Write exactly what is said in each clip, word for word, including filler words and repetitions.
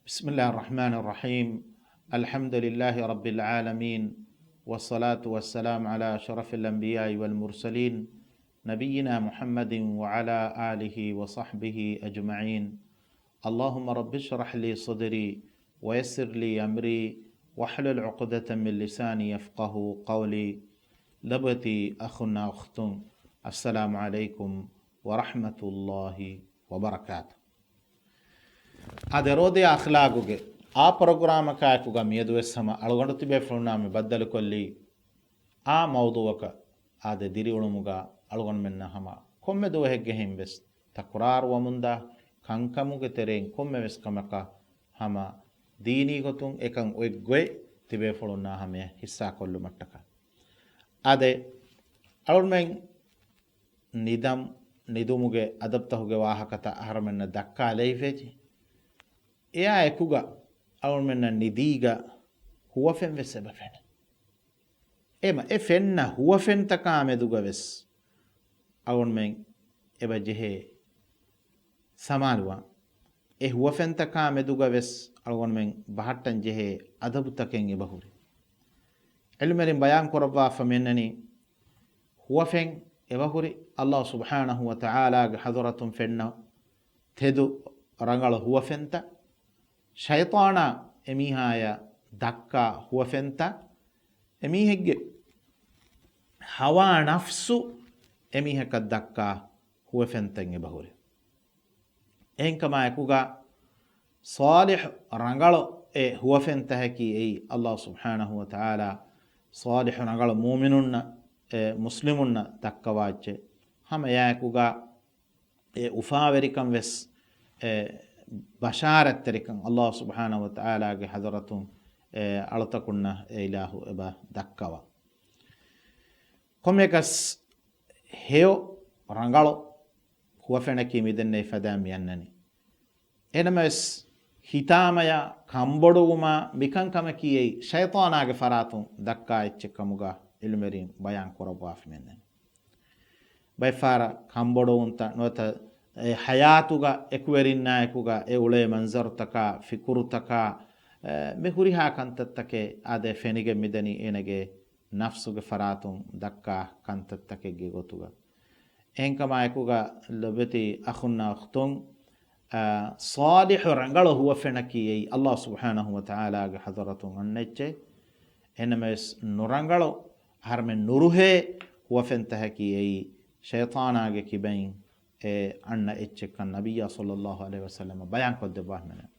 بسم الله الرحمن الرحيم. الحمد لله رب العالمين، والصلاة والسلام على أشرف الأنبياء والمرسلين، نبينا محمد وعلى آله وصحبه أجمعين. اللهم رب اشرح لي صدري ويسر لي أمري واحلل عقدة من لساني يفقهوا قولي. ލޮބުވެތި އަޚުންނާ އުޚްތުން، އައްސަލާމު ޢަލައިކުމް ވަރަޙްމަތުﷲި ވަބަރަކާތު. އާދެ، ރޯދަޔާ އަޚްލާގުގެ އާ ޕްރޮގްރާމަކާއެކުގަ މިއަދުވެސް ހަމަ އަޅުގަނޑު ތިބޭފުޅުންނާ މި ބައްދަލުކޮށްލީ އާ މައުޟޫޢަކަށް. އާދެ، ދިރިއުޅުމުގަ އަޅުގަނޑުމެންނަށް ހަމަ ކޮންމެ ދުވަހެއްގެ ހެން ވެސް ތަކުރާރުވަމުންދާ ކަންކަމުގެ ތެރެއިން ކޮންމެ ވެސް ކަމަކަށް ހަމަ ދީނީ ގޮތުން އެކަން އޮތްގޮތް ތިބޭފުޅުންނާ ހަމަޔަށް ހިއްސާކޮށްލުމަށްޓަކާ. އާދެ، އަޅުގަނޑުމެން ނިދަން، ނިދުމުގެ އަދަބުތަކުގެ ވާހަކަތައް އަހަރުމެންނަށް ދައްކާލައިފައި. އެއާ އެކުގަ އަޅުގަނޑުމެންނަށް ނިދީގަ ހުވަފެން ވެސް އެބަ ފެނޭ. އެމަ އެ ފެންނަ ހުވަފެންތަކާ މެދުގަ ވެސް އަޅުގަނޑުމެން އެބަ ޖެހޭ ސަމާލުވާން. އެ ހުވަފެންތަކާ މެދުގަ ވެސް އަޅުގަނޑުމެން ބަހައްޓަން ޖެހޭ އަދަބުތަކެއް އެބަހުރި. ޢިލްމުވެރިން ބަޔާން ކުރައްވާފަ މިއަންނަނީ، ހުވަފެން އެބަހުރި އައްލާހު ސުބްޙާނަހު ވަ ތަޢާލާގެ ޙަޟްރަތުން ފެންނަ ތެދު ރަނގަޅު ހުވަފެންތައް، ޝައިޠާނާ އެމީހާޔަށް ދައްކާ ހުވަފެންތައް، އެމީހެއްގެ ހަވާ ނަފްސު އެމީހަކަށް ދައްކާ ހުވަފެންތައް އެބަހުރި. އެހެންކަމާއެކުގަ ޞާލިޙު ރަނގަޅު އެ ހުވަފެންތަކަކީ އެއީ އައްލާހު ސުބްޙާނަހު ވަ ތަޢާލާ ޞާލިޙު ރަނގަޅު މުއުމިނުންނަށް، އެ، މުސްލިމުންނަށް ދައްކަވާ އެއްޗެއް. ހަމަ އެއާއެކުގަ އެ އުފާވެރިކަން ވެސް، އެ ބަޝާރަތްތެރިކަން އައްލާހު ސުބްޙާނަހު ވަ ތަޢާލާގެ ޙަޟްރަތުން އެ އަޅުތަކުންނަށް އެ އިލާހު އެބަ ދައްކަވާ. ކޮންމެއަކަސް ހެޔޮ ރަނގަޅު ހުވަފެނަކީ މިދެންނެވި ފަދައިން މިއަންނަނީ. އެނަމަވެސް، ހިތާމަޔާ ކަންބޮޑުވުމާ މިކަންކަމަކީ އެއީ ޝައިޠާނާގެ ފަރާތުން ދައްކާ އެއްޗެއް ކަމުގަ ޢިލްމުވެރިން ބަޔާން ކުރައްވާފަ މިއަންނަނީ. ބައެއްފަހަރަށް ކަންބޮޑުވުންތައް ނުވަތަ އެ ޙަޔާތުގަ އެކުވެރިންނާއެކުގަ އެ އުޅޭ މަންޒަރުތަކާ، ފިކުރުތަކާ، އެ، މި ހުރިހާ ކަންތައްތަކެއް އާދެ ފެނިގެން މިދަނީ އޭނަގެ ނަފްސުގެ ފަރާތުން ދައްކާ ކަންތައްތަކެއްގެ ގޮތުގަ. އެހެންކަމާއެކުގަ ލޮބެތި އަޚުންނާ އުޚްތުން، އާ، ޞާލިޙު ރަނގަޅު ހުވަފެނަކީ އެއީ އައްލާހު ސުބްޙާނަހު ވަ ތަޢާލާގެ ޙަޟްރަތުން އަންނަ އެއްޗެއް. އެނަމަވެސް، ނުރަނގަޅު އަހަރުމެން ނުރުހޭ ހުވަފެންތަކަކީ އެއީ ޝައިޠާނާގެ ކިބައިން އެ އަންނަ އެއްޗެއްކަން ނަބިއްޔާ ޞައްލައްލާހު ޢަލައިހި ވަސައްލަމަ ބަޔާންކޮށްދެއްވާފަ މިއަންނަނީ.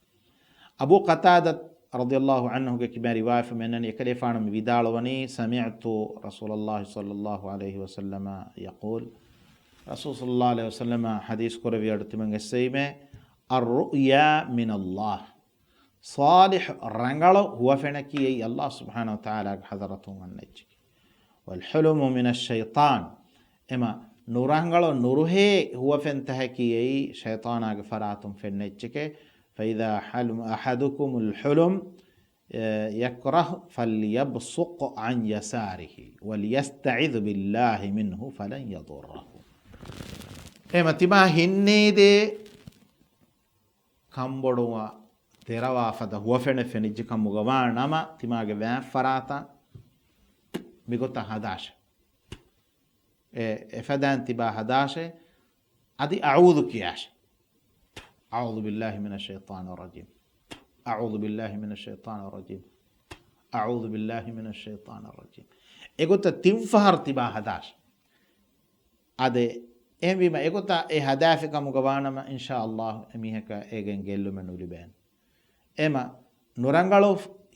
އަބޫ ޤަތާދަ ރަޟިޔައްލާހު ޢަންހުގެ ކިބައިން ރިވާޔަތް މިއަންނަނީ، އެކަލޭފާނު މި ވިދާޅުވަނީ، سمعت رسول الله صلى الله عليه وسلم يقول، ރަސޫލު ޞައްލައްލާހު ޢަލައިހި ވަސައްލަމަ ޙަދީޘް ކުރެއްވި އަޑު ތިމަން އެއްސެވީމޭ، الرؤيا من الله، ޞާލިޙު ރަނގަޅު ހުވަފެނަކީ އެއީ އައްލާހު ސުބްޙާނަހު ވަ ތަޢާލާގެ ޙަޟްރަތުން އަންނަ އެއްޗެކޭ. والحلم من الشيطان، އެމަ ނުރަނގަޅު ނުރުހޭ ހުވަފެންތަކަކީ އެއީ ޝައިޠާނާގެ ފަރާތުން ފެންނަ އެއްޗެކޭ. فإذا حلم أحدكم الحلم، އެ، يكره فليبصق عن يساره وليستعذ بالله منه فلن يضره. އެމަ ތިމާ ހިންނޭދޭ ކަންބޮޑުވާ ދެރަވާ ފަދަ ހުވަފެނެއް ފެނިއްޖެ ކަމުގަ ވާ ނަމަ، ތިމާގެ ވާން ފަރާތަށް މިގޮތަށް ހަދާށެ. އެ، އެފަދައިން ތިބާ ހަދާށެ، އަދި އަޢޫޛު ކިޔާށެ. أعوذ بالله من الشيطان الرجيم. أعوذ بالله من الشيطان الرجيم. أعوذ بالله من الشيطان الرجيم. އެގޮތަށް ތިން ފަހަރު ތިބާ ހަދާށެ. އާދެ، އެހެންވީމަ އެގޮތަށް އެ ހަދާފި ކަމުގަ ވާނަމަ، އިންޝާﷲ އެމީހަކަށް އޭގެން ގެއްލުމެއް ނުލިބޭނެ. އެމަ ނުރަނގަޅު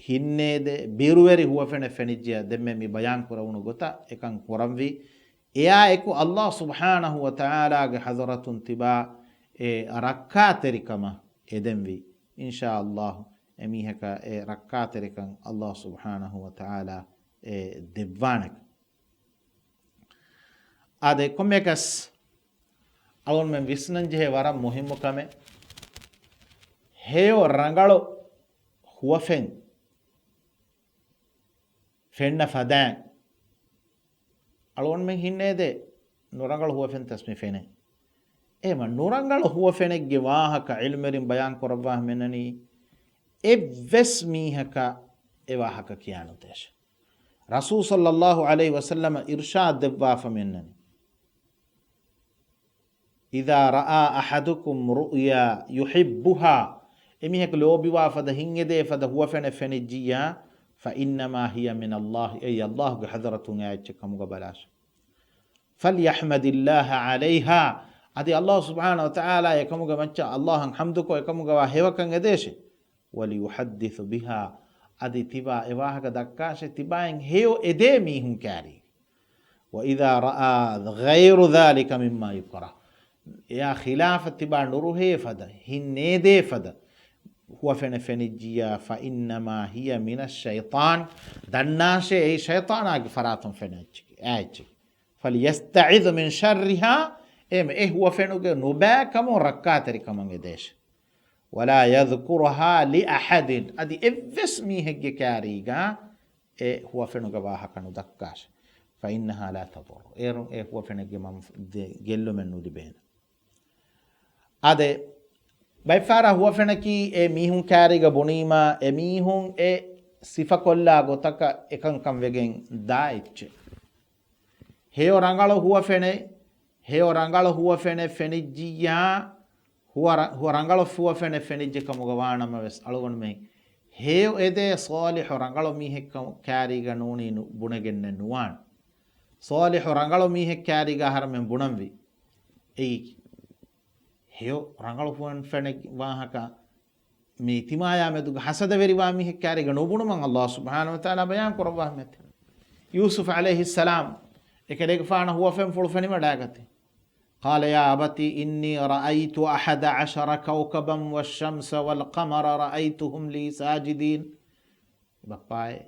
ހިންނޭދޭ ބިރުވެރި ހުވަފެނެއް ފެނިއްޖެޔާ ދެންމެ މި ބަޔާން ކުރެވުނު ގޮތަށް އެކަން ކުރަންވީ. އެއާއެކު އައްލާހު ސުބްޙާނަހު ވަ ތަޢާލާގެ ޙަޟްރަތުން ތިބާ އެ ރައްކާތެރިކަމަށް އެދެންވީ. އިންޝާﷲ އެމީހަކަށް އެ ރައްކާތެރިކަން އައްލާހު ސުބްޙާނަހު ވަ ތަޢާލާ އެ ދެއްވާނެ. އާދެ، ކޮންމެއަކަސް އަޅުގަނޑުމެން ވިސްނަންޖެހޭ ވަރަށް މުހިއްމު ކަމެއް، ހެޔޮ ރަނގަޅު ހުވަފެން ފެންނަ ފަދައިން އަޅުގަނޑުމެން ހިންނޭދޭ ނުރަނގަޅު ހުވަފެންތައް މި ފެނޭ. އެހެމަ ނުރަނގަޅު ހުވަފެނެއްގެ ވާހަކަ ޢިލްމުވެރިން ބަޔާން ކުރައްވާ މިއަންނަނީ، އެއްވެސް މީހަކަށް އެ ވާހަކަ ކިޔާނުދޭށެ. ރަސޫލު ޞައްލައްލާހު ޢަލައިހި ވަސައްލަމަ އިރުޝާދު ދެއްވާފަ މިއަންނަނީ، إذا رأى أحدكم رؤيا يحبها، އެމީހަކު ލޯބިވާ ފަދަ، ހިތް އެދޭ ފަދަ ހުވަފެނެއް ފެނިއްޖިއްޔާ، فإنما هي من الله، އެއީ ﷲގެ ޙަޟްރަތުން އައި އެއްޗެއް ކަމުގަ ބަލާށެ. فليحمد الله عليها، އަދި ﷲ ސުބްޙާނަހޫ ވަތަޢާލާ އެކަމުގެ މައްޗަށް ﷲއަށް ޙަމްދުކޮށް އެކަމުގަވާ ހެޔޮކަން އެދޭށެ. وليحدث بها، އަދި ތިބާ އެ ވާހަކަ ދައްކާށެ، ތިބާއިން ހެޔޮ އެދޭ މީހުން ކާރީ. وإذا رأى غير ذلك مما يكره، އެއާ ޚިލާފަށް ތިބާ ނުރުހޭ ފަދަ، ހިތް ނޭދޭ ފަދަ ހުވަފެނެއް ފެނިއްޖިއްޔާ، فإنما هي من الشيطان، ދަންނާށޭ އެއީ ޝައިޠާނާގެ ފަރާތުން ފެންނަ އެއްޗެކޭ، އެއްޗެކޭ. فليستعذ من شرها، އެހެންވެ އެ ހުވަފެނުގެ ނުބައިކަމުން ރައްކާތެރިކަމަށް އެދޭށެ. ولا يذكرها لأحد، އަދި އެއްވެސް މީހެއްގެ ކާރީގަ އެ ހުވަފެނުގެ ވާހަކަ ނުދައްކާށެ. فإنها لا تضر، އޭރުން އެ ހުވަފެނެއްގެ މަންފަ-، ދެ-، ގެއްލުމެއް ނުލިބޭނެ. އާދެ، ބައެއްފަހަރަށް ހުވަފެނަކީ އެ މީހުން ކާރީގަ ބުނީމާ، އެ މީހުން އެ ސިފަކޮށްލާ ގޮތަކަށް އެކަންކަން ވެގެން ދާ އެއްޗެއް. ހެޔޮ ރަނގަޅު ހުވަފެނެއް، ހެޔޮ ރަނގަޅު ހުވަފެނެއް ފެނިއްޖިއްޔާ، ހުވަ ރަ-، ހުވަ ރަނގަޅު ހުވަފެނެއް ފެނިއްޖެ ކަމުގަ ވާނަމަވެސް، އަޅުގަނޑުމެން ހެޔޮ އެދޭ ޞާލިޙު ރަނގަޅު މީހެއް ކަމު-، ކާރީގަ ނޫނީ ނު-، ބުނެގެންނެއް ނުވާނެ. ޞާލިޙު ރަނގަޅު މީހެއް ކާރީގަ އަހަރެމެން ބުނަންވީ. އެއީ ހެޔޮ ރަނގަޅު ހުވަފެނެއް ވާހަކަ މި ތިމާޔާ މެދުގަ ހަސަދަވެރިވާ މީހެއް ކާރީގަ ނުބުނުމަށް ﷲ ސުބްޙާނަހޫ ވަތަޢާލާ ބަޔާން ކުރައްވާ މެތެ. ޔޫސުފް ޢަލައިހިއްސަލާމް އެކަލޭގެފާނަށް ހުވަފެންފުޅު ފެނިވަޑައިގަތީ. قال يا أبت إني رأيت أحد عشر كوكبا والشمس والقمر رأيتهم لي ساجدين. ބައްޕާއޭ،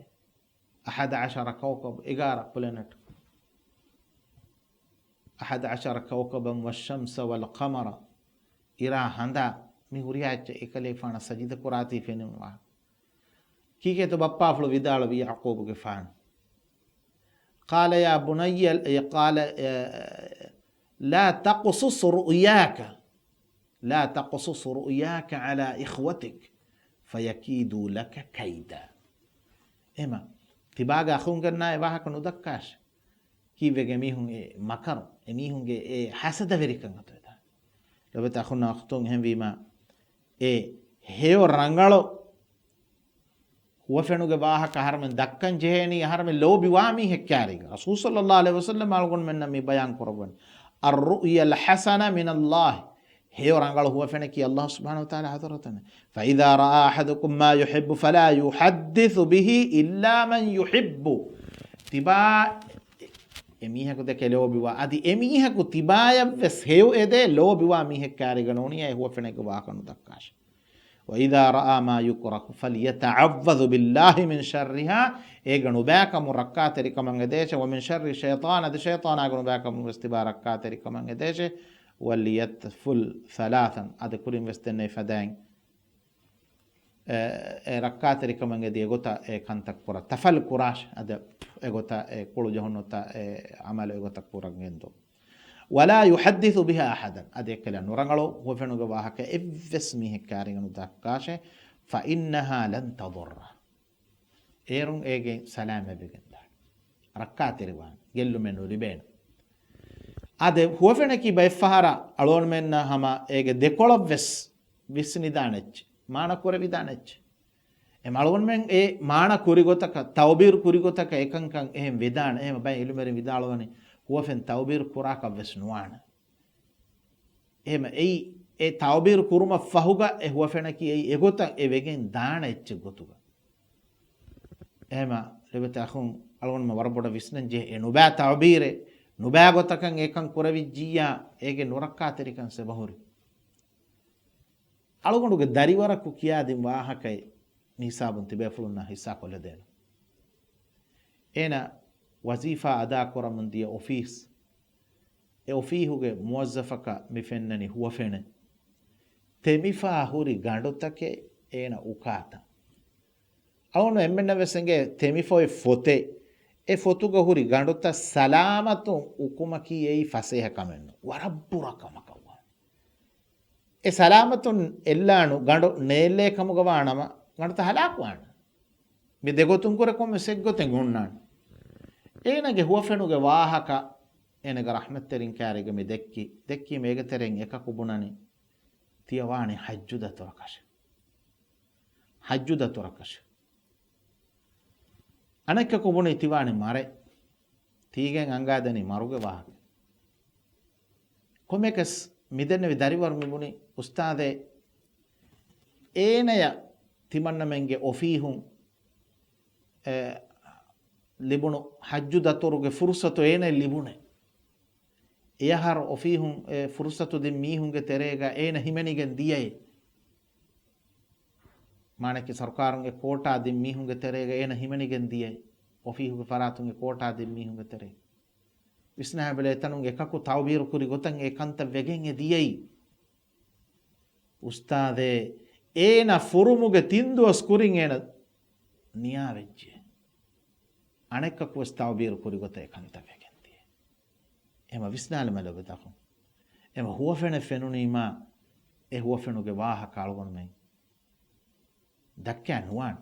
أحد عشر كوكب، އެގާރަ ޕްލެނެޓް. أحد عشر كوكبا والشمس والقمر، އިރާ ހަނދާ މި ހުރިހާ އެއްޗެއް އެކަލޭފާނަށް ސަޖިދަ ކުރާތީ ފެނުނު ވާހަކަ. ކީކޭތޯ ބައްޕާފުޅު ވިދާޅުވީ ޔަޢުޤޫބުގެފާނު؟ قال يا بني، قال، لا تقصص رؤياك، لا تقصص رؤياك على إخوتك فيكيدوا لك كيدا. އެމަ، ތިބާގެ އަޚުންގަންނާ އެ ވާހަކަ ނުދައްކާށެ. ކީއްވެގެ މީހުން އެ މަކަރު، އެ މީހުންގެ އެ ހަސަދަވެރިކަން އަތުވެދާނެ. ލޮބުވެތި އަޚުންނާ އުޚްތުން، އެހެންވީމާ، އެ ހެޔޮ ރަނގަޅު ހުވަފެނުގެ ވާހަކަ އަހަރަމެން ދައްކަން ޖެހޭނީ، އަހަރަމެން ލޯބިވާ މީހެއް ކާރީގަ. ރަސޫލު ޞައްލައްލާހު ޢަލައިހި ވަސައްލަމަ އަޅުގަނޑުމެންނަށް މި ބަޔާން ކުރައްވަނީ، الرؤيا الحسنة من الله، ހެޔޮ ރަނގަޅު ހުވަފެނަކީ ﷲ ސުބްޙާނަހޫ ވަތަޢާލާ ޙަޟްރަތުން. فإذا رأى أحدكم ما يحب فلا يحدث به إلا من يحب. ތިބާ އެ މީހަކު ދެކެ ލޯބިވާ، އަދި އެ މީހަކު ތިބާޔަށްވެސް ހެޔޮ އެދޭ، ލޯބިވާ މީހެއް ކާރީގަ ނޫނީ އެ ހުވަފެނެއްގެ ވާހަކަ ނުދައްކާށެ. وإذا رأى ما يكره فليتعوذ بالله من شرها، އޭގަ ނުބައިކަމުން ރައްކާތެރިކަމަށް އެދޭށެ. ومن شر الشيطان، އަދި ޝައިޠާނާގެ ނުބައިކަމުން ވެސް ތިބާ ރައްކާތެރިކަމަށް އެދޭށެ. وليتفل ثلاثا، އަދި ކުރިން ވެސް ދެންނެވި ފަދައިން އެ، އެ ރައްކާތެރިކަމަށް އެދި އެގޮތަށް އެ ކަންތައް ކުރާ، ތަފަލް ކުރާށެ، އަދި އެގޮތަށް އެ ކުޅު ޖެހުނުތައް އެ ޢަމަލު އެގޮތަށް ކުރަން ގެންދޯ. ولا يحدث بها أحدا، އަދި އެއްކަލަ ނުރަނގަޅު ހުވަފެނުގެ ވާހަކަ އެއްވެސް މީހެއް ކާރިގަ ނުދައްކާށެ. فإنها لن تضره، އޭރުން އޭގެ ސަލާމަތްވެގެން ދާނެ، ރައްކާތެރިވާނެ، ގެއްލުމެއް ނުލިބޭނެ. އާދެ، ހުވަފެނަކީ ބައެއްފަހަރަށް އަޅުގަނޑުމެންނަށް ހަމަ އޭގެ ދެކޮޅަށްވެސް ވިސްނިދާނެ އެއްޗެއް، މާނަ ކުރެވިދާނެ އެއްޗެއް. އެ އަޅުގަނޑުމެން އެ މާނަ ކުރި ގޮތަކަށް، ތަޢުބީރު ކުރި ގޮތަކަށް އެކަންކަން އެހެން ވެދާނެ. އެހެން ބައެއް ޢިލްމުވެރިން ވިދާޅުވަނީ ހުވަފެން ތަޢުބީރު ކުރާކަށް ވެސް ނުވާނެ. އެހެމަ އެއީ، އެ ތަޢުބީރު ކުރުމަށް ފަހުގަ އެ ހުވަފެނަކީ އެއީ އެގޮތަށް އެ ވެގެން ދާނެ އެއްޗެއް ގޮތުގަ. އެހެމަ ލޮބުވެތި އަޚުން، އަޅުގަނޑުމެން ވަރަށް ބޮޑަށް ވިސްނަން ޖެހޭ، އެ ނުބައި ތަޢުބީރެއް، ނުބައި ގޮތަކަށް އެކަން ކުރެވިއްޖިއްޔާ، އޭގެ ނުރައްކާތެރިކަން ސަބަބު ހުރި. އަޅުގަނޑުގެ ދަރިވަރަކު ކިޔާދިން ވާހަކައެއް މި ހިސާބުން ތިބޭފުޅުންނަށް ހިއްސާ ކޮށްލަދޭނަން. އޭނަ ވަޒީފާ އަދާ ކުރަމުން ދިޔަ އޮފީސް، އެ އޮފީހުގެ މުވައްޒަފަކަށް މި ފެންނަނީ ހުވަފެނެއް. ތެމިފާ ހުރި ގަނޑުތަކެއް އޭނަ އުކާތަން. އަޅުގަނޑު އެންމެންނަށް ވެސް އެނގޭ ތެމިފަ އޮތް ފޮތެއް، އެ ފޮތުގަ ހުރި ގަނޑުތައް ސަލާމަތުން އުކުމަކީ އެއީ ފަސޭހަ ކަމެއް ނޫން. ވަރަށް ބުރަ ކަމަކަށް ވާނެ. އެ ސަލާމަތުން އެއްލާނު ގަނޑު ނޭއްލޭ ކަމުގަ ވާނަމަ، ގަނޑުތައް ހަލާކުވާނެ. މި ދެގޮތުން ކުރެ ކޮންމެސް އެއްގޮތެއް ހުންނާނެ. އޭނަގެ ހުވަފެނުގެ ވާހަކަ އޭނަގެ ރަޙްމަތްތެރިން ކާރިގަ މި ދެއްކި، ދެއްކީ މޭގެ ތެރެއިން އެކަކު ބުނަނީ ތިޔަ ވާނީ ޙައްޖު ދަތުރަކަށެއް. ޙައްޖު ދަތުރަކަށެއް. އަނެއްކަކު ބުނީ ތި ވާނީ މަރެއް. ތީގެން އަނގާދެނީ މަރުގެ ވާހަކަ. ކޮމެކަސް މިދެންނެވި ދަރިވަރު މިބުނި އުސްތާދޭ، އޭނަޔަށް ތިމަންނަމެންގެ އޮފީހުން، އެ، ލިބުނު ޙައްޖު ދަތުރުގެ ފުރުސަތު އޭނަޔަށް ލިބުނެ. އެއަހަރު އޮފީހުން އެ ފުރުސަތު ދިން މީހުންގެ ތެރޭގަ އޭނަ ހިމެނިގެން ދިޔައޭ. މާނައަކީ ސަރުކާރުން އެ ކޯޓާ ދިން މީހުންގެ ތެރޭގަ އޭނަ ހިމެނިގެން ދިޔައޭ. އޮފީހުގެ ފަރާތުން އެ ކޯޓާ ދިން މީހުންގެ ތެރޭ. ވިސްނާބެލޭ އެތަނުން އެކަކު ތައުބީރު ކުރި ގޮތަށް އެ ކަންތައް ވެގެން އެ ދިޔައީ. އުސްތާދޭ، އޭނަ ފުރުމުގެ ތިން ދުވަސް ކުރިން އޭނަ ނިޔާވެއްޖެ. އަނެއްކަކުވެސް ތައުބީރު ކުރި ގޮތަށް އެ ކަންތައް ވެގެން ދިޔަ. އެމަ ވިސްނާލަމެ ލޮބުތަކުން. އެމަ ހުވަފެނެއް ފެނުނީމާ، އެ ހުވަފެނުގެ ވާހަކަ އަޅުގަނޑުމެން ދައްކާ ނުވާނެ.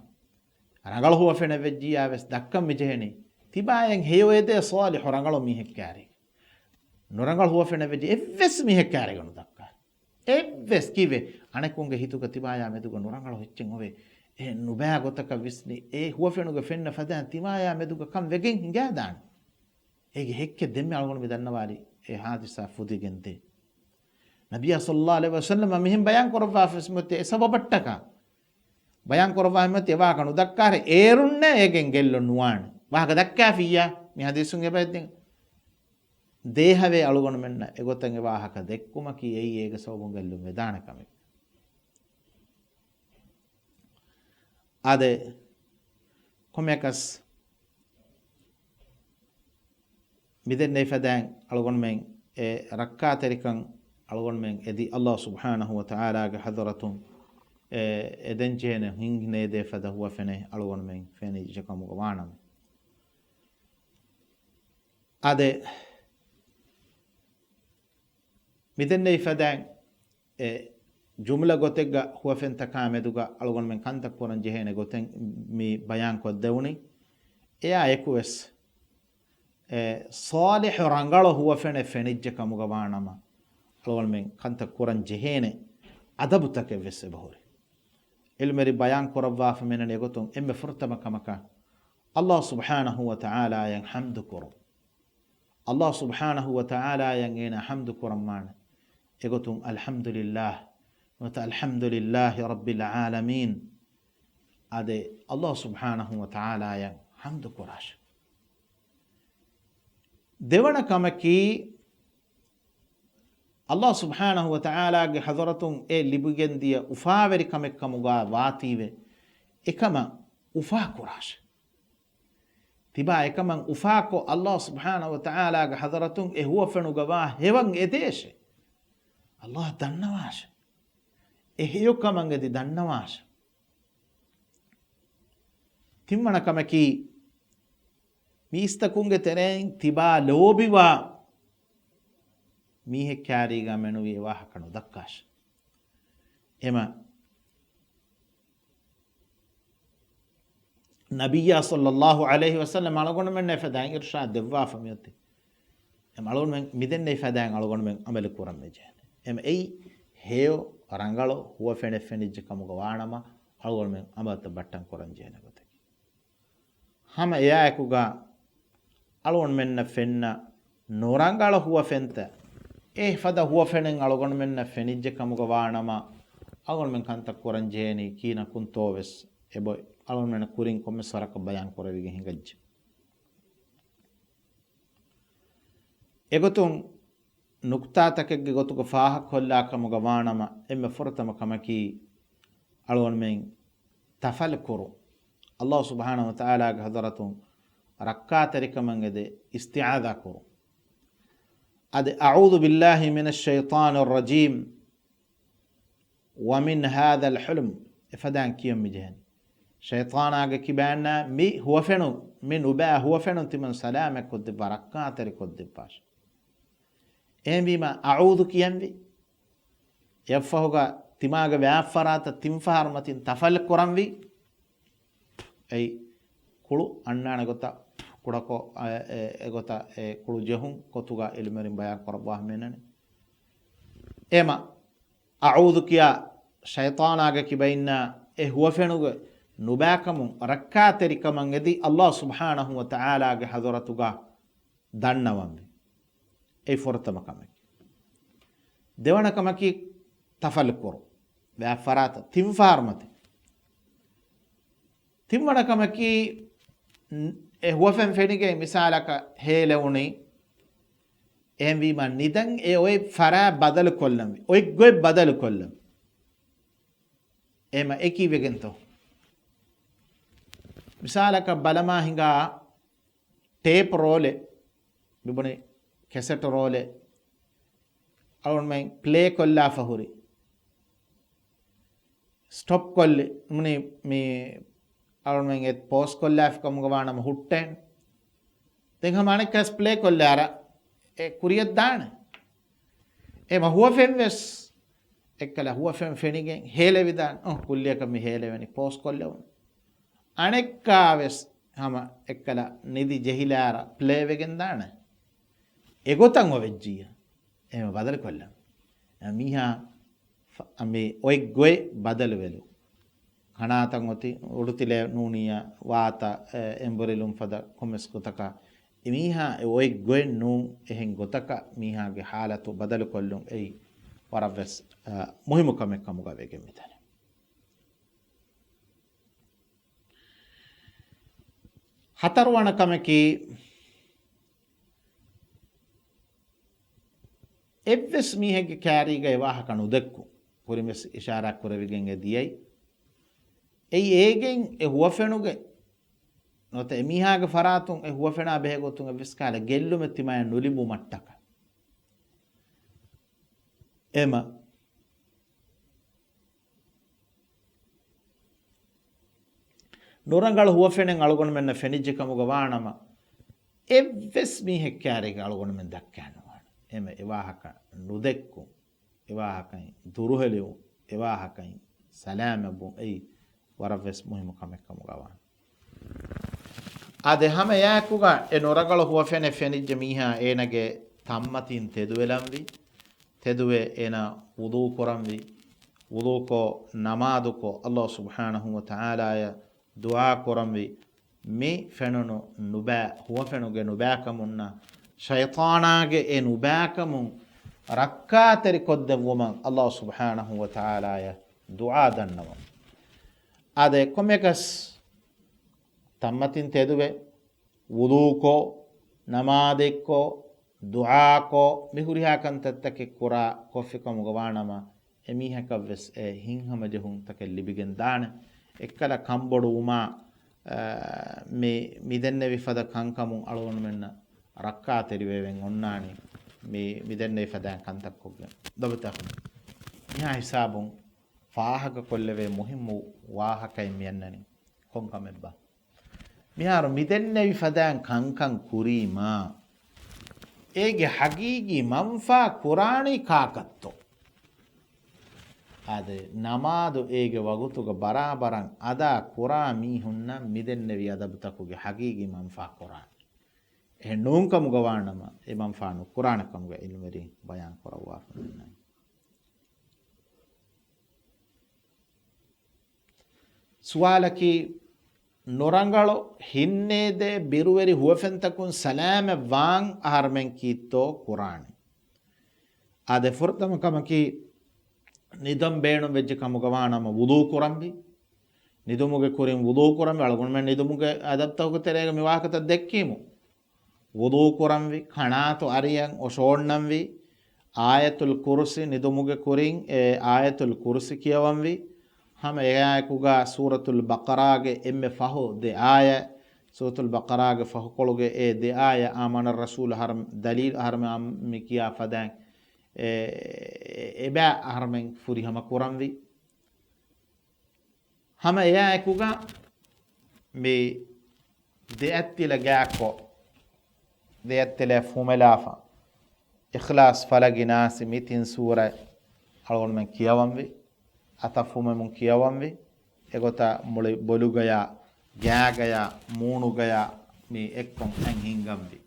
ރަނގަޅު ހުވަފެނެއް ވެއްޖިއްޔާ ވެސް ދައްކަން މިޖެހެނީ. ތިބާޔަށް ހެޔޮއެދޭ ޞާލިޙު ރަނގަޅު މީހެއް ކާރި. ނުރަނގަޅު ހުވަފެނެއް ވެއްޖެ އެއްވެސް މީހެއް ކާރިގަ ނުދައްކާ. އެއްވެސް ކީއްވެ؟ އަނެކުންގެ ހިތުގަ ތިބާޔާ މެދުގަ ނުރަނގަޅު ހެއްޗެއް އޮވެ. އެ ނުބައި ގޮތަކަށް ވިސްނި، އެ ހުވަފެނުގަ ފެންނަ ފަދައިން ތިބާޔާ މެދުގަ ކަން ވެގެން ހިނގާދާނެ. އޭގެ ހެއްކެއް ދެންމެ އަޅުގަނޑު މި ދަންނަވާލި އެ ހާދިސާ ފުދިގެން ދޭ. ނަބިއްޔާ ޞައްލައްލާހު ޢަލައިހި ވަސައްލަމަ މިހެން ބަޔާން ކުރައްވާފަސް މިއޮތީ އެ ސަބަބަށްޓަކާ. ބަޔާން ކުރައްވާ މިއޮތީ އެ ވާހަކަ ނުދައްކާހެ އޭރުންނޭ އޭގެން ގެއްލުން ނުވާނެ. ވާހަކަ ދައްކާފިއްޔާ މި ހަދީސުން އެބައެއްދިން. ދޭހަވޭ އަޅުގަނޑުމެންނަށް އެގޮތަށް އެ ވާހަކަ ދެއްކުމަކީ އެއީ އޭގެ ސަބަބުން ގެއްލުން ވެދާނެ ކަމެއް. އާދެ، ކޮމެކަސް މިދެންނެވި ފަދައިން އަޅުގަނޑުމެން އެ ރައްކާތެރިކަން އަޅުގަނޑުމެން އެދި ﷲ ސުބްޙާނަހޫ ވަތަޢާލާގެ ޙަޟްރަތުން އެ، އެދެންޖެހޭނެ ހިނގިނޭދޭ ފަދަ ހުވަފެނެއް އަޅުގަނޑުމެން ފެނިއްޖެ ކަމުގަ ވާނަމަ. އާދެ، މިދެންނެވި ފަދައިން އެ ޖުމްލަ ގޮތެއްގަ ހުވަފެންތަކާ މެދުގަ އަޅުގަނޑުމެން ކަންތައް ކުރަން ޖެހޭނެ ގޮތެއް މި ބަޔާން ކޮށްދެވުނީ. އެއާ އެކުވެސް، އެ، ޞާލިޙު ރަނގަޅު ހުވަފެނެއް ފެނިއްޖެ ކަމުގަ ވާނަމަ، އަޅުގަނޑުމެން ކަންތައް ކުރަން ޖެހޭނެ އަދަބުތަކެއް ވެސް އެބަހުރި. ޢިލްމުވެރި ބަޔާން ކުރައްވާފަ މިނަން އެގޮތުން އެންމެ ފުރަތަމަ ކަމަކަށް ﷲ ސުބްޙާނަހޫ ވަތަޢާލާޔަށް ޙަމްދު ކުރުން. ﷲ ސުބްޙާނަހޫ ވަތަޢާލާޔަށް އޭނާ ޙަމްދު ކުރަންވާނެ. އެގޮތުން އަލްޙަމްދުލިއްލާހް ނުވަތަ އަލްޙަމްދުލިއްލާހި ރައްބިލް ޢާލަމީން. އާދެ، ﷲ ސުބްޙާނަހޫ ވަތަޢާލާޔަށް ޙަމްދު ކުރާށެ. ދެވަނަ ކަމަކީ، ﷲ ސުބްޙާނަހޫ ވަތަޢާލާގެ ޙަޟްރަތުން އެ ލިބިގެންދިޔަ އުފާވެރި ކަމެއް ކަމުގަ ވާތީވެ، އެކަމަށް އުފާކުރާށެ. ތިބާ އެކަމަށް އުފާކޮށް، ﷲ ސުބްޙާނަހޫ ވަތަޢާލާގެ ޙަޟްރަތުން އެ ހުވަފެނުގަވާ ހެޔޮކަން އެދޭށެ. ﷲ ދަންނަވާށެ. އެ ހެޔޮކަމަށް އެދި ދަންނަވާށެ. ތިންވަނަ ކަމަކީ، މީސްތަކުންގެ ތެރެއިން ތިބާ ލޯބިވާ މީހެއް ކާރީގަ މެނުވީ އެ ވާހަކަ ނުދައްކާށެ. އެމަ ނަބިއްޔާ ޞައްލައްލާހު ޢަލައިހި ވަސައްލަމް އަޅުގަނޑުމެންނަށް އެފަދައިން އިރުޝާދު ދެއްވާފަ މިއޮތީ. އެމަ އަޅުގަނޑުމެން މިދެންނެވި ފަދައިން އަޅުގަނޑުމެން ޢަމަލު ކުރަން މިޖެހޭނެ. އެމަ އެއީ ހެޔޮ ރަނގަޅު ހުވަފެނެއް ފެނިއްޖެ ކަމުގަ ވާނަމަ، އަޅުގަނޑުމެން ޢަމަލުތައް ބައްޓަން ކުރަން ޖެހޭނެ ގޮތަކީ. ހަމަ އެއާއެކުގަ އަޅުގަނޑުމެންނަށް ފެންނަ ނުރަނގަޅު ހުވަފެންތައް، އެ ފަދަ ހުވަފެނެއް އަޅުގަނޑުމެންނަށް ފެނިއްޖެ ކަމުގަ ވާނަމަ، އަޅުގަނޑުމެން ކަންތައް ކުރަން ޖެހޭނީ ކިހިނަކުންތޯވެސް އެބައޮތް. އަޅުގަނޑުމެންނަށް ކުރިން ކޮންމެސް ވަރަކަށް ބަޔާން ކުރެވިގެން ހިނގައްޖެ. އެގޮތުން ނުކުތާތަކެއްގެ ގޮތުގަ ފާހަގަކޮށްލާ ކަމުގަ ވާނަމަ، އެންމެ ފުރަތަމަ ކަމަކީ، އަޅުގަނޑުމެން ތަފަލު ކުރުން. ﷲ ސުބްޙާނަހޫ ވަތަޢާލާގެ ޙަޟްރަތުން ރައްކާތެރިކަމަށް އެދެ އިސްތިޢާޛާ ކުރުން. އަދި، "أعوذ بالله من الشيطان الرجيم ومن هذا الحلم" އެފަދައިން ކިޔަން މިޖެހެނީ. ޝައިޠާނާގެ ކިބައިންނާ މި ހުވަފެނުން، މި ނުބައި ހުވަފެނުން ތިމަން ސަލާމަތް ކޮށްދެއްވާ، ރައްކާތެރި ކޮށްދެއްވާށެ. އެހެންވީމަ، "އަޢޫޛު" ކިޔަންވީ. އެއަށްފަހުގަ ތިމާގެ ވާފަރާތަށް ތިން ފަހަރު މަތިން ތަފަލް ކުރަންވީ. އެއީ ކުޅު އަންނާނެ ގޮތަށް ކުޑަކޮށް، އެ، އެ، އެގޮތަށް އެ ކުޅު ޖެހުން ގޮތުގަ އިލްމުވެރިން ބަޔާން ކުރައްވާ ހަމައެންނަނީ. އެމަ، އަޢޫޛު ކިޔާ ޝައިޠާނާގެ ކިބައިންނާ އެ ހުވަފެނުގެ ނުބާކަމުން ރައްކާތެރިކަމަށް އެދި ﷲ ސުބްޙާނަހޫ ވަތަޢާލާގެ ޙަޟްރަތުގަ ދަންނަވަންވީ. އެއީ ފުރަތަމަ ކަމަކީ. ދެވަނަ ކަމަކީ ތަފަލް ކުރުން. ވާފަރާތަށް ތިން ފަހަރު މަތި. ތިންވަނަ ކަމަކީ، އެ ހުވަފެން ފެނިގެން މިސާލަކަށް ހޭލެވުނީ، އެހެންވީމަ ނިދަން އެ އޮތް ފަރާތް ބަދަލު ކޮށްލަންވީ، އޮތް ގޮތް ބަދަލު ކޮށްލަން. އެމަ އެކީ ވެގެންތޯ؟ މިސާލަކަށް ބަލަމާ ހިނގާ ޓޭޕް ރޯލެއް، މިބުނި ކެސެޓް ރޯލެއް އަޅުގަނޑުމެން ޕްލޭ ކޮށްލާފަ ހުރި. ސްޓޮޕް ކޮށްލި، މުނި މި އަޅުގަނޑުމެން އެ ޕޯސް ކޮށްލާފި ކަމުގަ ވާނަމަ ހުއްޓޭނެ. ދެން ހަމަ އަނެއްކާސް ޕްލޭ ކޮށްލާ އަރަ އެ ކުރިޔަށް ދާނެ. އެމަ ހުވަފެން ވެސް އެއްކަލަ ހުވަފެން ފެނިގެން ހޭލެވިދާނެ. އޮ، ކުއްލިއަކަށް މި ހޭލެވެނީ ޕޯސް ކޮށްލެވުނު. އަނެއްކާ ވެސް ހަމަ އެއްކަލަ ނިދި ޖެހިލާ އަރަ ޕްލޭ ވެގެން ދާނެ. އެގޮތަށް އޮވެއްޖިއްޔާ. އެހެން ބަދަލު ކޮށްލަން. މީހާ ފަ-، މި އޮތް ގޮތް ބަދަލުވެލު. ކަނާތަށް އޮތީ އުޑުތިލައެއް ނޫނިއްޔާ ވާތަ، އެ، އެނބުރިލުން ފަދަ ކޮންމެސް ގޮތަކަށް. އެމީހާ އެ އޮތް ގޮތް ނޫން، އެހެން ގޮތަކަށް މީހާގެ ހާލަތު ބަދަލުކޮށްލުން އެއީ ވަރަށްވެސް، އަ، މުހިއްމު ކަމެއް ކަމުގަ ވެގެން މިދަނީ. ހަތަރުވަނަ ކަމަކީ، އެއްވެސް މީހެއްގެ ކާރީގައި ވާހަކަ ނުދެއްކުން. ކުރިންވެސް އިޝާރާތް ކުރެވިގެން އެ ދިޔައީ. އެއީ އޭގެން އެ ހުވަފެނުގެ ނުވަތަ އެމީހާގެ ފަރާތުން އެ ހުވަފެނާ ބެހޭގޮތުން އެއްވެސް ކަހަލަ ގެއްލުމެއް ތިމާޔަށް ނުލިބުމަށްޓަކަ. އެމަ ނުރަނގަޅު ހުވަފެނެއް އަޅުގަނޑުމެންނަށް ފެނިއްޖެ ކަމުގަ ވާނަމަ، އެއްވެސް މީހެއް ކާރީގަ އަޅުގަނޑުމެން ދައްކާނުވާނެ. އެމަ އެ ވާހަކަ ނުދެއްކުން، އެ ވާހަކައިން ދުރުހެލިވުން، އެ ވާހަކައިން ސަލާމަތްވުން އެއީ ވަރަށްވެސް މުހިއްމު ކަމެއް ކަމުގަ ވާނެ. އާދެ، ހަމަ އެއާއެކުގަ އެ ނުރަނގަޅު ހުވަފެނެއް ފެނިއްޖެ މީހާ އޭނަގެ ތަންމަތިން ތެދުވެލަންވީ. ތެދުވެ އޭނަ ވުޟޫ ކުރަންވީ. ވުޟޫކޮށް، ނަމާދުކޮށް، ﷲ ސުބްޙާނަހޫ ވަތަޢާލާޔަށް ދުޢާ ކުރަންވީ. މި ފެނުނު ނުބާ، ހުވަފެނުގެ ނުބާކަމުންނާ ޝައިޠާނާގެ އެ ނުބާކަމުން ރައްކާތެރިކޮށްދެއްވުމަށް ﷲ ސުބްޙާނަހޫ ވަތަޢާލާޔަށް ދުޢާ ދަންނަވަން. އާދެ، ކޮންމެއަކަސް ތަންމަތިން ތެދުވެ، ވުޟޫކޮށް، ނަމާދެއްކޮށް، ދުޢާކޮށް، މި ހުރިހާ ކަންތައްތަކެއް ކުރާ ކޮށްފި ކަމުގަ ވާނަމަ، އެމީހަކަށްވެސް އެ ހިތްހަމަޖެހުންތަކެއް ލިބިގެން ދާނެ. އެއްކަލަ ކަންބޮޑުވުމާ، އަ، މި، މިދެންނެވި ފަދަ ކަންކަމުން އަޅުގަނޑުމެންނަށް ރައްކާތެރިވެވެން އޮންނާނީ. މި، މިދެންނެވި ފަދައިން ކަންތައްކޮށްގެން ދޮބިތަކުން. މިހާ ހިސާބުން ފާހަގަކޮށްލެވޭ މުހިއްމު ވާހަކައެއް މިއަންނަނީ. ކޮންކަމެއްބާ؟ މިހާރު މިދެންނެވި ފަދައިން ކަންކަން ކުރީމާ، އޭގެ ހަގީގީ މަންފާ ކުރާނީ ކާކަށްތޯ؟ އާދެ، ނަމާދު އޭގެ ވަގުތުގަ ބަރާބަރަށް އަދާ ކުރާ މީހުންނަށް މިދެންނެވި އަދަބުތަކުގެ ހަގީގީ މަންފާ ކުރާނެ. އެހެން ނޫންކަމުގަ ވާނަމަ، އެ މަންފާ ނުކުރާނެ ކަމުގެ އިލްމުވެރިން ބަޔާން ކުރައްވާފަ އޮންނަނީ. ސުވާލަކީ، ނުރަނގަޅު ހިތްނޭދޭ ބިރުވެރި ހުވަފެންތަކުން ސަލާމަތް ވާން އަހަރުމެން ކީއްތޯ ކުރާނީ؟ އާދެ، ފުރަތަމަ ކަމަކީ، ނިދަން ބޭނުން ވެއްޖެ ކަމުގަ ވާނަމަ ވުޟޫ ކުރަންވީ. ނިދުމުގެ ކުރިން ވުޟޫ ކުރަންވީ. އަޅުގަނޑުމެން ނިދުމުގެ އަދަބުތަކުގެ ތެރޭގަ މި ވާހަކަތައް ދެއްކީމު. ވުޟޫ ކުރަންވީ، ކަނާތު އަރިޔަން އޮށޯންނަންވީ، އާޔަތުލް ކުރުސި ނިދުމުގެ ކުރިން، އެ އާޔަތުލް ކުރުސި ކިޔަވަންވީ، ހަމަ އެއާއެކުގަ ސޫރަތުލް ބަޤަރާގެ އެންމެ ފަހު ދެ އާޔަ، ސޫރަތުލް ބަޤަރާގެ ފަހުކޮޅުގެ އެ ދެ އާޔަ، އާމަނަ ރަސޫލު އަހަރު ދަލީލު އަހަރުމެ އާ މި ކިޔާ ފަދައިން، އެ، އެބަ އަހަރުމެން ފުރިހަމަ ކުރަންވީ. ހަމަ އެއާއެކުގަ މި ދެއަތްތިލަ ގާކޮށް، ދެއަތްތިލަ ފުމެލާފަ، އިޚްލާޞް، ފަލަގި، ނާސި މި ތިން ސޫރަ އަޅުގަނޑުމެން ކިޔަވަންވީ. އަތަށް ފުމެމުން ކިޔަވަންވީ. އެގޮތަށް މުޅި ބޮލުގަޔާ، ގާގަޔާ، މޫނުގަޔާ މި އެއްކޮށް އަތް ހިންގަންވީ.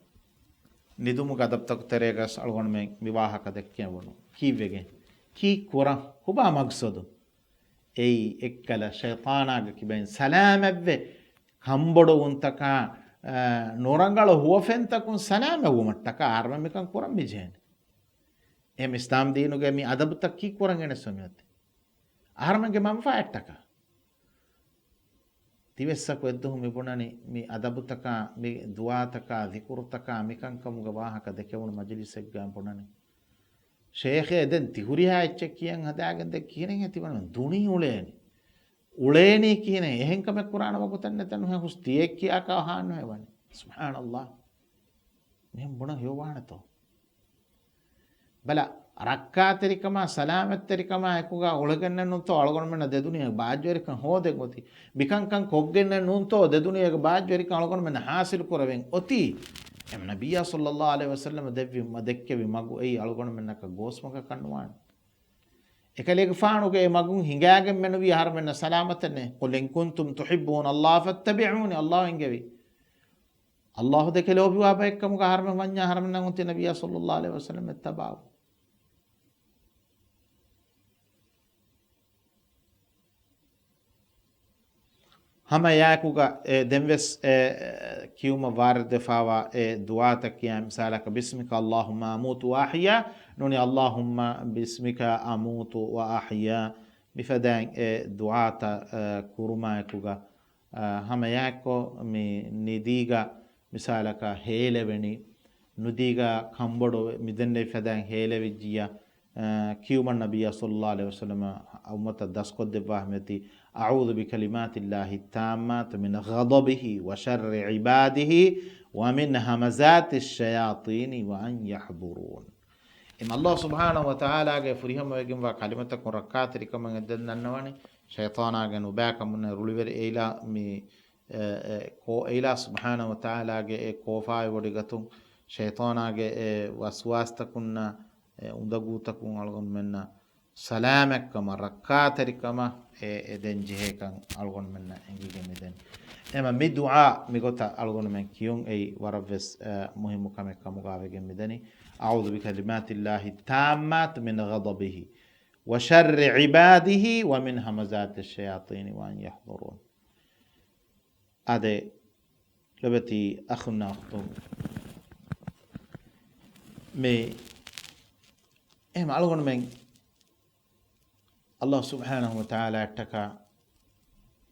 ނިދުމުގެ އަދަބުތަކު ތެރޭގަސް އަޅުގަނޑުމެން މި ވާހަކަ ދެއްކެވުނު. ކީއްވެގެން؟ ކީއް ކުރަން؟ ކޮބާ މަގްސަދު؟ އެއީ އެއްކަލަ ޝައިޠާނާގެ ކިބައިން ސަލާމަތްވެ، ކަންބޮޑުވުންތަކާ، އާ، ނުރަނގަޅު ހުވަފެންތަކުން ސަލާމަތްވުމަށްޓަކާ އަހަރުމެން މިކަން ކުރަން މިޖެހޭނެ. އެހެން އިސްލާމް ދީނުގެ މި އަދަބުތައް ކީއް ކުރަން ގެނެސް މިއޮތީ؟ އަހަރުމެންގެ މަންފާއަށްޓަކާ. ތިވެސް ސަކު އެއްދުވަހު މި ބުނަނީ މި އަދަބުތަކާ، މި ދުޢާތަކާ، ޛިކުރުތަކާ، މިކަންކަމުގެ ވާހަކަ ދެކެވުނު މަޖިލިސެއްގަ ބުނަނީ. ޝޭޚޭ ދެން ތި ހުރިހާ އެއްޗެއް ކިޔަން ހަދާގެން ދެން ކިހިނެއް ތި ވަނީ ދުނި އުޅޭނީ. އުޅޭނީ ކިހިނެއް؟ އެހެން ކަމެއް ކުރާނެ ވަގުތެއް ނެތަނު ހުސް ތިއެއް ކިޔާކާ ހާންނުހޭ ވަނީ. ސުބްޙާނަﷲ. މިހެން ބުނަން ހެޔޮވާނެތޯ؟ ބަލަ، ރައްކާތެރިކަމާ، ސަލާމަތްތެރިކަމާ އެކުގަ އުޅެގެންނެއް ނޫންތޯ އަޅުގަނޑުމެންނަށް ދެދުނިޔޭގެ ބާއްޖަވެރިކަން ހޯދެން އޮތީ. މިކަންކަން ކޮށްގެންނެއް ނޫންތޯ ދެދުނިޔޭގެ ބާއްޖަވެރިކަން އަޅުގަނޑުމެންނަށް ހާސިލު ކުރެވެން އޮތީ. އެމަ ނަބިއްޔާ ޞައްލައްލާހު ޢަލައިހި ވަސައްލަމަ ދެއްވި، ދެއްކެވި މަގު އެއީ އަޅުގަނޑުމެންނަކަށް ގޯސްމަގަކަށް ނުވާނެ. އެކަލޭގެފާނުގެ އެ މަގުން ހިނގާގެން މެނުވީ އަހަރުމެންނަށް ސަލާމަތެއް ނެތް. قل إن كنتم تحبون الله فاتبعوني، ﷲ އެންގެވީ. ﷲ ދެކެ ލޯބިވާ ބައެއްކަމުގަ އަހަރުމެން ވަންޏާ އަހަރުމެންނަށް އޮތީ ނަބިއްޔާ ޞައްލައްލާހު ޢަލައިހި ވަސައްލަމަ އެއްތަބާވު. ހަމަ އެއާއެކުގަ އެ ދެންވެސް އެ ކިޔުމަށް ވާރިދުވެފާވާ އެ ދުޢާތައް ކިޔާ މިސާލަކަށް، بسمك اللهم أموت وأحيا، ނޫނީ اللهم باسمك أموت وأحيا. މިފަދައިން އެ ދުޢާތައް ކުރުމާއެކުގަ އާ، ހަމަ އެއާއެއްކޮށް މި ނިދީގަ މިސާލަކަށް ހޭލެވެނީ، ނުދީގަ ކަންބޮޑު މިދެންނެވި ފަދައިން ހޭލެވިއްޖިއްޔާ، އާ، ކިޔުމަށް ނަބިއްޔާ ޞައްލައްލާހު ޢަލައިހި ވަސައްލަމަ އުއްމަތަށް ދަސްކޮށްދެއްވާ ހަމަޔަތީ، أعوذ بكلمات الله التامات من غضبه وشر عباده ومن همزات الشياطين وأن يحضرون. އެމަ ﷲ ސުބްޙާނަހު ވަތަޢާލާގެ ފުރިހަމަވެގެންވާ ކަލިމަތަކުން ރައްކާތެރިކަމަށް އެދެން ދަންނަވަނީ، ޝައިޠާނާގެ ނުބައިކަމުންނެއް ރުޅިވެރި އެއިލާ މި، އެ، އެ، ކޯ އެއިލާ ސުބްޙާނަހު ވަތަޢާލާގެ އެ ކޯފާވި ވޮޑިގަތުން، ޝައިޠާނާގެ އެ ވަސްވާސްތަކުންނާ، އެ އުނދަގޫތަކުން އަޅުގަނޑުމެންނަށް ސަލާމަތްކަމަށް، ރައްކާތެރިކަމަށް އެ އެދެން ޖެހޭކަން އަޅުގަނޑުމެންނަށް އެނގިގެން މިދެނީ. އެމަ މި ދުޢާ މިގޮތަށް އަޅުގަނޑުމެން ކިޔުން އެއީ ވަރަށްވެސް، އެ، މުހިއްމު ކަމެއް ކަމުގަ ވެގެން މިދަނީ. أعوذ بكلمات الله التامات من غضبه وشر عباده ومن همزات الشياطين وأن يحضرون. އާދެ، ލޮބެތި އަޚުންނާ އުޚްތުން، މި އެހެން އަޅުގަނޑުމެން ﷲ ސުބްޙާނަހު ވަތަޢާލާއަށްޓަކާ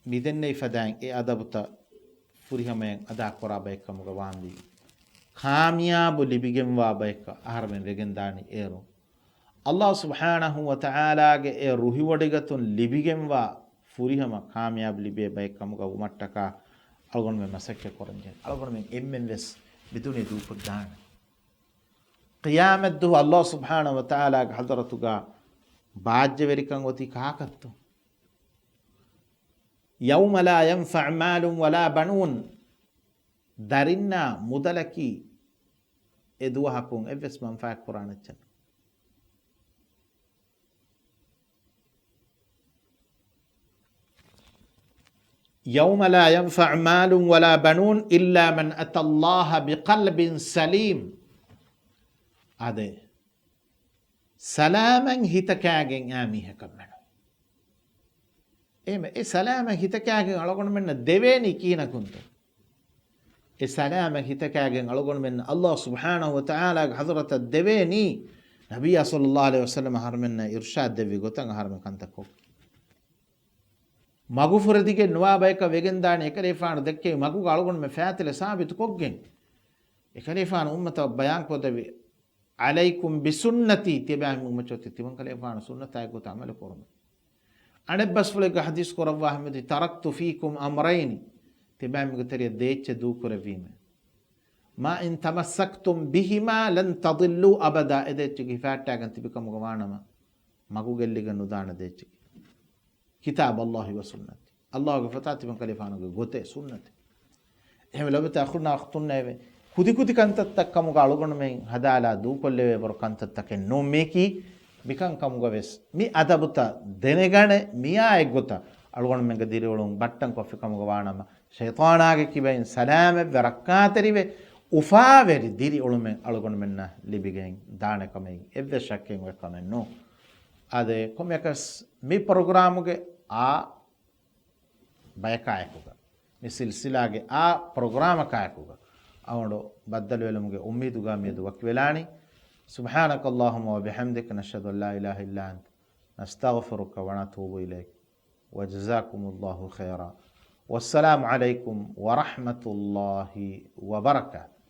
މިދެންނެވި ފަދައިން އެ އަދަބުތައް ފުރިހަމަޔަށް އަދާކުރާ ބައެއްކަމުގަ ވާންވީ، ކާމިޔާބު ލިބިގެންވާ ބަޔަކަށް އަހަރުމެން ވެގެންދާނީ އޭރު. ﷲ ސުބްޙާނަހު ވަތަޢާލާގެ އެ ރުހިވޮޑިގަތުން ލިބިގެންވާ ފުރިހަމަ ކާމިޔާބު ލިބޭ ބައެއްކަމުގަ ވުމަށްޓަކާ އަޅުގަނޑުމެން މަސައްކަތް ކުރަންޖެހޭ. އަޅުގަނޑުމެން އެންމެން ވެސް މިދުނިޔެ ދޫކޮށްދާނެ. ޤިޔާމަތްދުވަހު ﷲ ސުބްޙާނަހު ވަތަޢާލާގެ ޙަޟްރަތުގަ ބާއްޖަވެރިކަން އޮތީ ކާކަށްތޯ؟ يوم لا ينفع مال ولا بنون. ދަރިންނާ މުދަލަކީ އެ ދުވަހަކުން އެއްވެސް މަންފާއެއް ކުރާނެއްޗެއް ނޫން. يوم لا ينفع مال ولا بنون إلا من أتى الله بقلب سليم. އާދެ، ސަލާމަތް ހިތަކާގެން އާ މީހަކަށް މެނު. އެހެން އެ ސަލާމަތް ހިތަކާގެން އަޅުގަނޑުމެންނަށް ދެވޭނީ ކިހިނަކުންތޯ؟ އެ ސަލާމަތް ހިތަކާގެން އަޅުގަނޑުމެން ﷲ ސުބްޙާނަހު ވަތަޢާލާގެ ޙަޟްރަތަށް ދެވޭނީ، ނަބިއްޔާ ޞައްލައްލާހު ޢަލައިހި ވަސައްލަމަ އަހަރުމެންނަށް އިރުޝާދު ދެއްވި ގޮތަށް އަހަރުމެން ކަންތައް ކޮށް. މަގުފުރެދިގެން ނުވާ ބަޔަކަށް ވެގެންދާނެ އެކަލޭފާނު ދެއްކެވި މަގުގަ އަޅުގަނޑުމެން ފައިތިލަ ސާބިތު ކޮށްގެން. އެކަލޭފާނު އުއްމަތަށް ބަޔާން ކޮށްދެއްވި، عليكم بسنتي، ތިޔަބައިމީހުން އުއްމަތް އޮތީ ތިމަންކަލޭފާނު ސުންނަތާއި ގޮތަށް ޢަމަލު ކުރުމަށް. އަނެއްބަސްފުޅެއްގަ ޙަދީޘް ކުރައްވާ ހަމަޔަތީ، تركت فيكم أمرين، ތިބާމީގެ ތެރެއަށް ދޭއްޗެއް ދޫކުރެއްވީމޭ، ما إن تمسكتم بهما لن تضلوا أبدا، އެ ދޭއްޗެއްގެ ހިފަހައްޓާގެން ތިބިކަމުގަ ވާނަމަ، މަގުގެއްލިގެން ނުދާނެ ދޭއްޗެއް. كتاب الله وسنتي، ﷲގެ ފޮތާ ތިމަންކަލޭފާނުގެ ގޮތެއް ސުންނަތެއް. އެހެން ލޮބުވެތި އަޚުންނާ އުޚްތުންނޭވެ! ކުދިކުދި ކަންތައްތައް ކަމުގަ އަޅުގަނޑުމެން ހަދާލާ ދޫކޮށްލެވޭ ބަރު ކަންތައްތަކެއް ނޫން މީކީ. މިކަން ކަމުގަ ވެސް މި އަދަބުތައް ދެނެގަނެ މިއާ އެއްގޮތަށް އަޅުގަނޑުމެންގެ ދިރިއުޅުން ބައްޓަން ކޮށްފި ކަމުގަ ވާނަމަ، ޝައިޠާނާގެ ކިބައިން ސަލާމަތްވެ ރައްކާތެރިވެ އުފާވެރި ދިރިއުޅުމެއް އަޅުގަނޑުމެންނަށް ލިބިގެން ދާނެ ކަމެއް އެއްވެސް ޝައްކެއް އޮތް ކަމެއް ނޫން. އާދެ، ކޮންމެއަކަސް މި ޕްރޮގްރާމުގެ އާ ބަޔަކާއެކުގަ، މި ސިލްސިލާގެ އާ ޕްރޮގްރާމަކާއެކުގަ އަޅުގަނޑު ބައްދަލުވެލުމުގެ އުއްމީދުގަ މިއަދު ވަކިވެލާނީ. سبحانك اللهم وبحمدك، نشهد أن لا إله إلا أنت، نستغفرك ونتوب إليك، وجزاكم الله خيرا، والسلام عليكم ورحمة الله وبركاته.